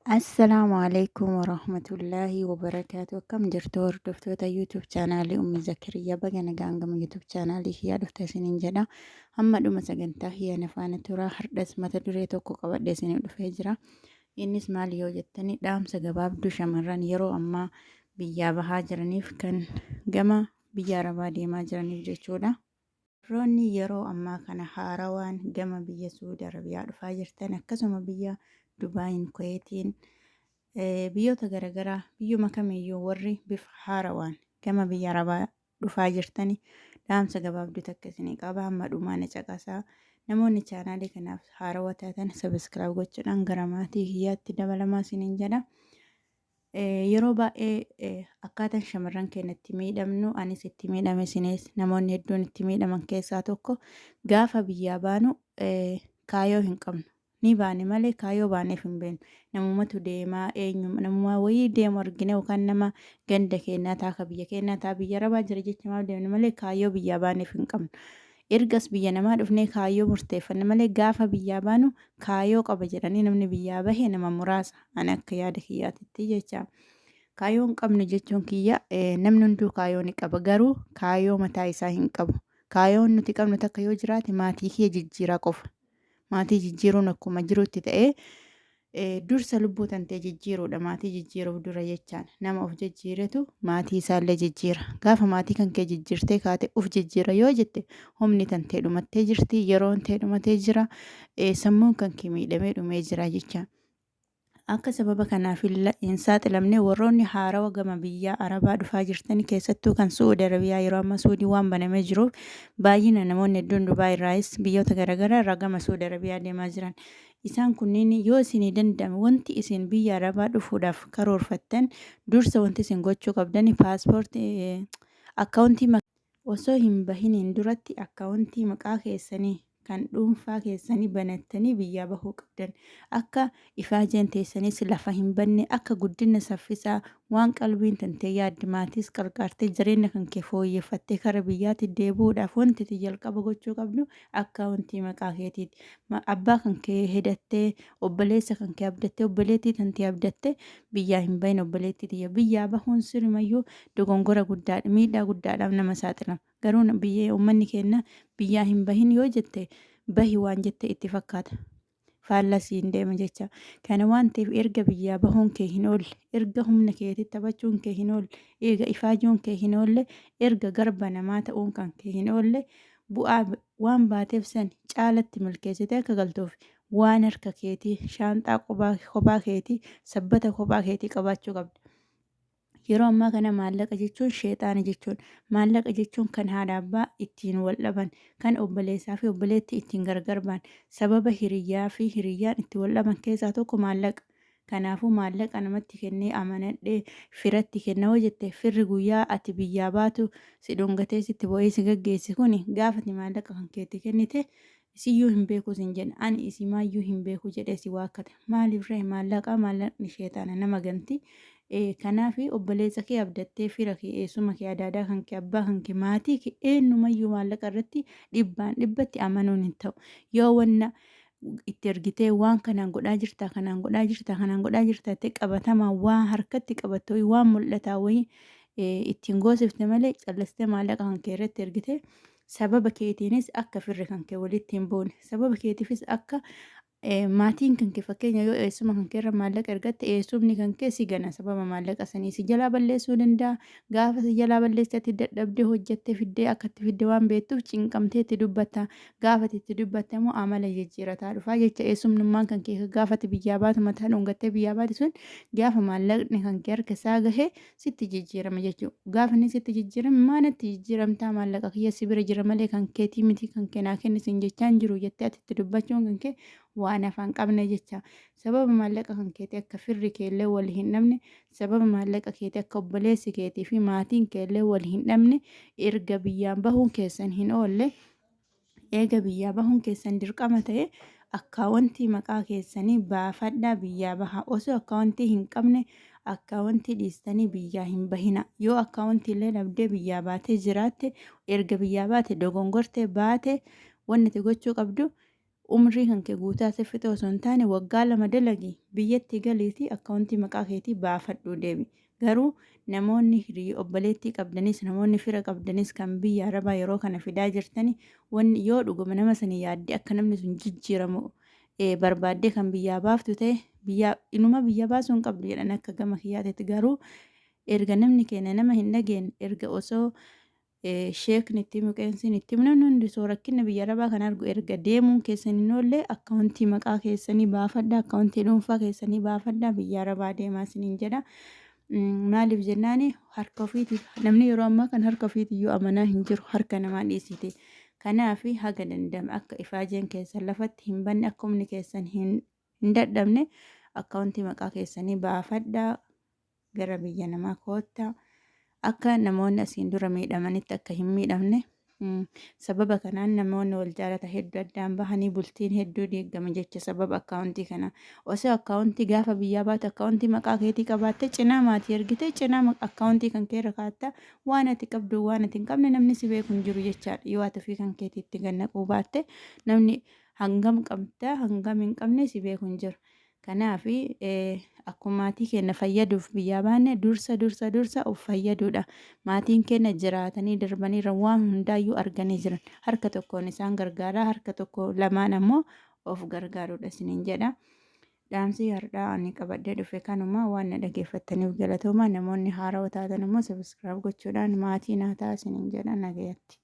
Assalaamu alaikum warahmatullaahi wabarakaatu. Akkam jirtu hordoftoota YouTube chaanaalii Ummi Zakariyaa? Baga nagaan gama YouTube chaanaalii kiyyaa dhufte isiniin jedha. Hamma dhuma sagantaa kiyya na faana turaa. Hardhas mata duree tokko qabadhee isiniif dhufee jira. Innis maal yoo jettani, dhaamsa gabaabduu shamarran yeroo ammaa biyyaa bahaa jiraniif, kan gama biyya Arabaa deemaa jiraniif jechuudha. Warroonni yeroo ammaa kana haarawaan gama biyya Suudi Arabiyaa dhufaa jirtan, akkasuma biyya Dubaayin, Kuweetiin, biyyoota garaagaraa, biyyuma kamiyyuu warri bifa haarawaan gama biyya Arabaa dhufaa jirtani, dhaamsa gabaabduu takka isinii qaba. Hamma dhumaa na caqasaa. Namoonni chaanaalii kanaaf haarawaa taatan subscribe gochuudhaan gara maatii kiyyaatti dabalamaa isiniin jedha. Yeroo baay'ee akkaataan shamarran keenya itti miidhamnu, anis itti miidhame, isinis, namoonni hedduun itti miidhaman keessaa tokko, gaafa biyyaa baanu kaayoo hin qabnu. Ni baane malee kaayoo baaneef hin beeknu. Namumatu deemaa, eenyu namuma wayii deemu argine yookaan nama ganda keenyaa taa, biyya keenyaa taa, biyya Arabaa jira jecha maaf deemne malee kaayyoo biyyaa baaneef hin qabnu. Ergas biyya namaa dhufnee kaayyoo murteeffanne malee, gaafa biyyaa baanu kaayoo qaba jedhanii namni biyyaa bahe nama muraasa. Ani akka yaada kiyyaatitti jecha. Kaayoo hin qabnu jechuun kiyya, namni hunduu kaayoo ni qaba, garuu kaayoo mataa isaa hin qabu. Kaayoon nuti qabnu takka yoo jiraate, maatii kiyya jijjiiraa qofa. Maatii jijjiiruun akkuma jirutti ta'ee, dursa lubbuu tantee jijjiiruudha maatii jijjiiruuf dura jechaan. Nama of jijjiiretu maatii isaallee jijjiira. Gaafa maatii kan kee jijjiirtee kaate, uf jijjiira yoo jette, humni tantee dhumattee jirti, yeroon tee dhumatee jira, sammuun kan kee miidhamee dhumee jira jecha. Akka sababa kanaaf hin saaxilamne, warroonni haarawa gama biyya Arabaa dhufaa jirtan, keessattuu kan Su'uudi Arabiyaa, yeroo ammaa Su'uudii waan banamee jiruuf baay'ina namoonni hedduun Dubaay irraayis biyyoota garaagaraa irraa gama Su'uudi Arabiyaa deemaa jiran. Isaan kunniin yoo isinii danda'ame, wanti isin biyya Arabaa dhufuudhaaf karoorfattan, dursa wanti isin gochuu qabdan, paaspoortii akkaawuntii osoo hin bahiniin duratti akkaawuntii maqaa keessanii kan dhuunfaa keessanii banattanii biyyaa bahuu qabdan. Akka ifaajeen teessanis lafa hin banne, akka guddina saffisaa waan qalbiin tantee yaadde, maatiis qarqaartee, jireenya kan kee fooyyeffattee kara biyyaatti deebi'uudhaaf, wanti ati jalqaba gochuu qabdu akkaawuntii maqaa keetiiti. Abbaa kan kee hedattee, obboleessa kan kee abdattee, obboleettii tantee abdattee biyyaa hin bahin, obboleettii tiyya. Biyyaa bahuun sirimayyuu dogongora guddaadha. Miidhaa guddaadhaaf nama saaxilama. Garuu biyya uummanni keenya biyyaa hin bahin yoo jette, bahi waan jette itti fakkaata. Faallaa siin deema jecha. Kana waan ta'eef, erga biyyaa bahuun kee hin oolle, erga humna keetii taphachuun kee hin oolle, eega ifaajuun kee hin oolle, erga garba namaa ta'uun kan kee hin oolle, bu'aa waan baateef san caalatti milkeessitee akka galtuuf waan harka keetii, shaanxaa kophaa keetii, sabbata kophaa keetii qabaachuu qabda. Yeroo ammaa kana maallaqa jechuun sheexaana jechuun. Maallaqa jechuun kan haadha abbaa ittiin wal dhaban, kan obboleessaa fi obboleettii ittiin gargar ba'an, sababa hiriyyaa fi hiriyyaan itti wal dhaban keessaa tokko maallaqa. Kanaafuu maallaqa namatti kennee, amanadhee firatti kenna yoo jette, firri guyyaa ati biyyaa baatu si dhungatee, sitti bo'ee si gaggeesse kuni, gaafa ati maallaqa kan keetti kennite isiyyuu hin beeku sin jedha. Ani isimaayyuu hin beeku jedhee si waakkata. Maaliif ree? Maallaqa, maallaqni sheexaana, nama ganti. Kanaaf obboleessa kee abdattee, fira kee, eessuma kee, adaadaa kan kee, abbaa kan kee, maatii kee, eenyumayyuu maallaqa irratti dhibbaan dhibbatti amanuun hin ta'u. Yoo wanna itti ergitee, waan kanaan godhaa jirtaa, kanaan godhaa jirtaa, kanaan godhaa jirtaa jettee qabatamaa waan harkatti qabattu wayii, waan mul'ataa wayii ittiin goosifte malee, callistee maallaqa kan kee irratti ergitee, sababa keetiinis akka firri kan kee walitti hin buune, sababa keetiifis akka maatiin kan kee, fakkeenya yoo eessuma kan kee irra maallaqa ergatte, eessumni kan kee si gana, sababa maallaqa sanii si jalaa balleessuu danda'a. Gaafa si jalaa balleessatti, dadhabdee hojjattee fiddee akka itti fidde waan beektuuf cinqamtee itti dubbatta. Gaafa itti dubbatte immoo amala jijjiirataa dhufaa jecha. Eessumnummaan kan kee gaafa ati biyyaa baatu mataa dhungattee biyyaa baate sun, gaafa maallaqni kan kee harka isaa gahe sitti jijjiirama jechuudha. Gaafa inni sitti jijjiirame, maanatti jijjiiramtaa? Maallaqa kiyya si bira jira malee kan keetii miti, kan kee naa kenni sin jechaa hin jiru jettee ati itti dubbachuun kan kee waan afaan qabne jecha. Sababa maallaqa kan keetii akka firri keellee wal hin dhabne, sababa maallaqa keetii akka obboleessi keetii fi maatiin keellee wal hin dhabne, erga biyyaan bahuun keessan hin oolle, eega biyyaa bahuun keessan dirqama ta'e, akkaawwantii maqaa keessanii baafadhaa biyyaa baha. Osoo akkaawwantii hin qabne akkaawwantii dhiistanii biyyaa hin bahina. Yoo akkaawwantii illee dhabdee biyyaa baatee jiraatte, erga biyyaa baate dogongortee baate, wanni ati gochuu qabdu Umrii kan kee guutaa si fixe osoo hin taane waggaa 2 dalagi biyyatti galiitii akkaawuntii maqaa keetii baafadhuu deemi. Garuu namoonni hiriy obboleettii qabdanis namoonni fira qabdanis kan biyya arabaa yeroo kana fidaa jirtani wanni yoo dhuguma nama sanii yaaddee akka namni sun jijjiiramu barbaaddee kan biyyaa baaftu ta'e biyyaa inuma biyya baasuu hin qabdu jedhan akka gama kiyyaatitti. Garuu erga namni keenya nama hin dhageenye, erga osoo sheekni itti himu, qeensiin itti himu, namni hundi osoo rakkina biyya arabaa kan argu erga deemuun keessan hin oolle, akkaawuntii maqaa keessanii baafadha, akkaawuntii dhuunfaa keessanii baafadha, biyya arabaa deemaa isiniin jedha. Maaliif jennaani, harka ofiitiif namni yeroo ammaa kan harka ofiitiyyuu amanaa hin jiru, harka namaa dhiisite. Kanaaf haga danda'ame akka ifaajeen keessan lafatti hin banne, akka humni keessan hin dadhabne, akkaawuntii maqaa keessanii baafadha, gara biyya namaa koottaa. Akka namoonni asiin dura miidhamanitti akka hin miidhamne. Sababa kanaan namoonni wal jaalata hedduu addaan bahanii, bultiin hedduu diigame jecha sababa akkaawuntii kana. Osoo akkaawuntii gaafa biyyaa baatu akkaawuntii maqaa keetii qabaatte, cinaa maatii ergite, cinaa akkaawuntii kan kee irra kaa'atta, waan ati qabdu waan ati hin qabne namni si beeku hin jiru jechaadha. Yoo ati ofii kan keetiitti gannaquu baatte, namni hangam qabda hangam hin qabne si beeku hin jiru. Kanaaf akkuma maatii keenya fayyaduuf biyyaa baane, dursa dursa dursa of fayyaduudha. Maatiin keenya jiraatanii darbaniira, waan hundaayyuu arganii jiran. Harka tokkoon isaan gargaaraa, harka tokko lamaan ammoo of gargaaruudha isiniin jedha. Dhaamsi har'aa ani qabadhee dhufe kanuma. Waan na dhageeffattaniif galatooma. Namoonni haarawaa taatan immoo subscribe gochuudhaan maatii naa ta'a isiniin jedha, nagayatti.